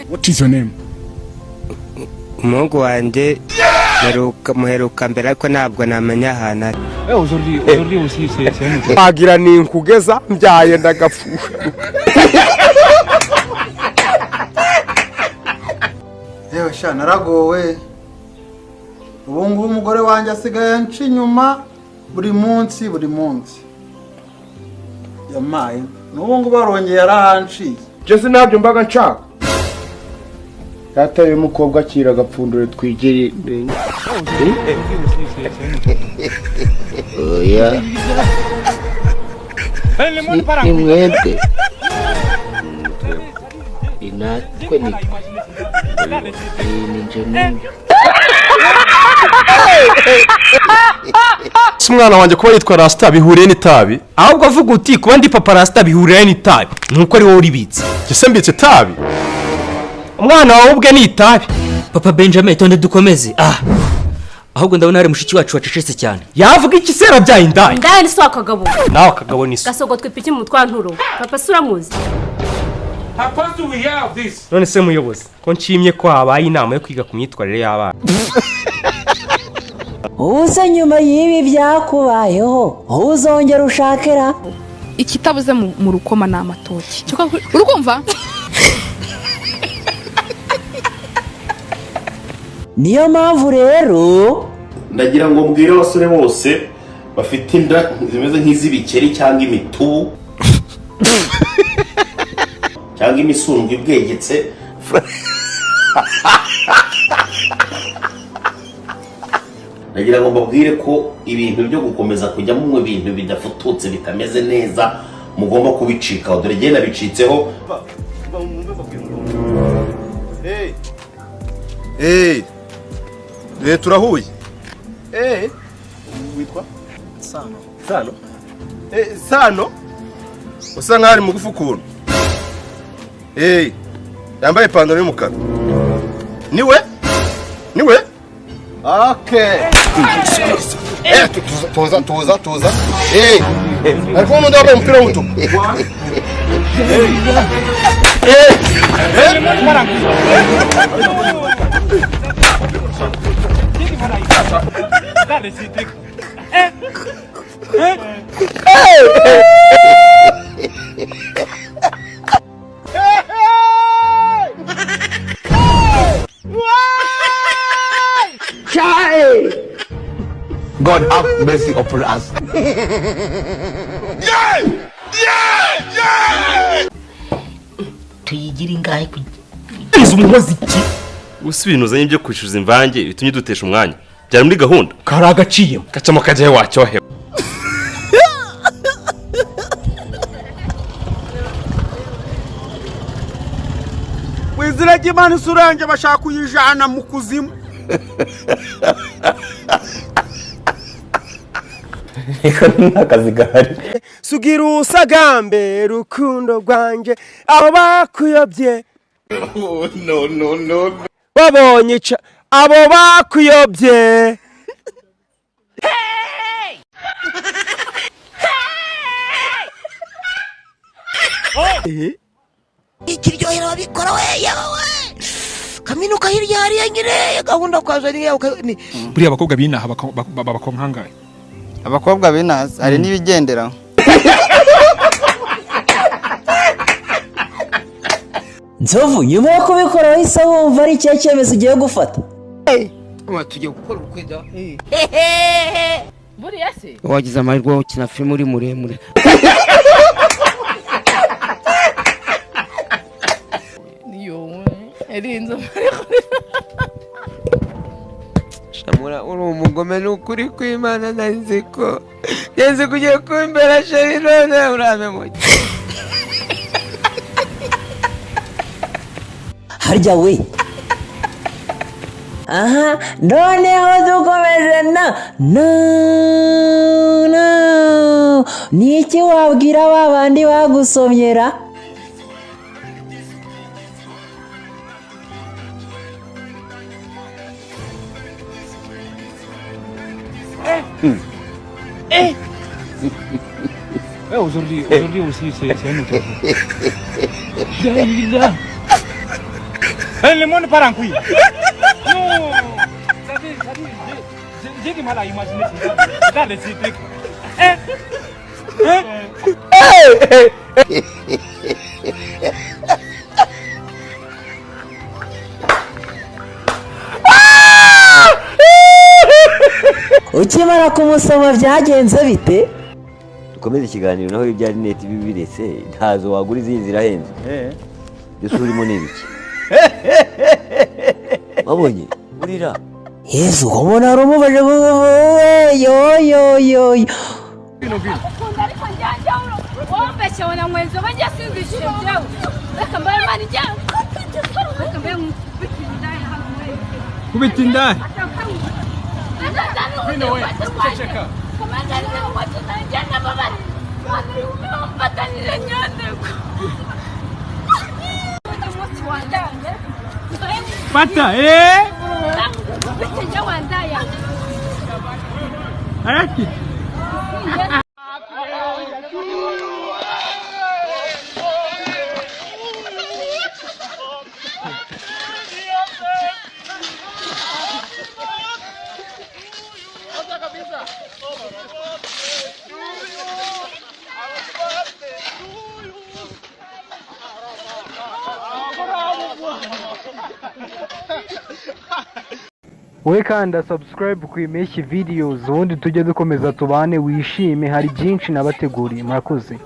What is your name? Umuhungu wanjye muheruka mbere, ariko ntabwo namenya ahantu ari. Wagira ni nkugeza mbyaye ndagapfusha. Yewe sha, naragowe. Ubu ngubu umugore wanjye asigaye anca inyuma buri munsi, buri munsi. Yamaye n'ubu ngubu arongeye yarahanciye. Jese ntabyo mbaga nshaka. Data y'umukobwa akira agapfundure twigire. Oya, ni mwebwe, ni natwe, ni ni nje n'uyu. Si umwana wanjye kuba yitwa Rasita bihuriye n'itabi? Ahubwo avuga uti kuba ndi papa Rasita bihuriye n'itabi, nuko ari wowe uribitse. Ese mbitse itabi? Umwana wawe ubwe ni itabi. Papa Benjamin, tonde dukomeze. Ah, ahubwo ndabona hari mushiki wacu wacecetse cyane. Yavuga iki se yarabyaye indaya? Indaya ni so akagabo. Nawe akagabo ni so. Gasogotwa ipiki mu twanturo. Papa se uramuzi? None se muyobozi, ko nshimye ko habaye inama yo kwiga ku myitwarire y'abana? Ubu nyuma y'ibi byakubayeho uzongera ushakira? Ikitabuze mu rukoma ni amatoki. Urukumva? Niyo mpamvu rero ndagira ngo mbwire abasore bose bafite inda zimeze nk'iz'ibikeri cyangwa imitubu cyangwa imisundwe ibwegetse, ndagira ngo mbabwire ko ibintu byo gukomeza kujyamo mu bintu bidafututse, bitameze neza, mugomba kubicikaho. Dore njye nabicitseho. Turahuye. Witwa Sano. Sano? Sano? Usa nkaho ari mugufi ukuntu. Yambaye ipantaro y'umukara. Niwe? Niwe? Okay. Tuza tuza tuza. Ari kumwe n'undi wambaye umupira w'umutuku. God have mercy upon us. Tuyigire ingahe? Umukozi iki? Gusa ibintu uzanye byo kwishyuza imvange bitumye dutesha umwanya, byari muri gahunda. Kari agaciyemo. Gacamo kajyayo wacyohewe. Mu izina ry'Imana, isura yanjye bashaka kuyijana mu kuzimu. Nta kazi gahari. Sugira usagambe rukundo rwanjye, abo bakuyobye No, no, no. babonye ica, abo bakuyobye. Ikiryohera ababikora we, yewe we, kaminuka hirya hariya nyine gahunda kwaje ni ni Buriya abakobwa b'inaha bakonkangaye? Abakobwa b'inaha hari n'ibigenderaho. Nzovu, nyuma yo kubikora wahise wumva ari ikihe cyemezo ugiye gufata? Tugiye gukora ubukwe da. Buriya se Wagize amahirwe yo gukina filime uri muremure. Yowe erinze. Shamura, uri umugome, ni ukuri kw'Imana. Nzi ko nzi ko ugiye kumbera chéri, none uramemuye. Harya we, aha noneho dukomeje na na ni iki wabwira ba bandi bagusomyera? Aujourd'hui, aujourd'hui aussi, c'est un autre jour. Le monde part en couille. Non. Ça dit, j'ai du mal à imaginer ça. Dans les trucs. Hein? Hein? Ukimara kumusoma byagenze bite? Dukomeze ikiganiro naho ibya rinete ibi biretse ntazo wagura izindi zirahenze. Byose urimo ni ibiki? Wabonye urira Yezu ubona urumubaje yo yo yo. Ukunda ariko njyanja wombeshye na mwenzo bajya sinzishije byawe. Reka mbaye mani njya. Reka mbaye nkubita indaya hano muri. Kubita indaya. Fata, eh? Araki. Wowe kanda subscribe ku Impeshyi Videos, ubundi tujye dukomeza tubane, wishime, hari byinshi nabateguriye. Murakoze.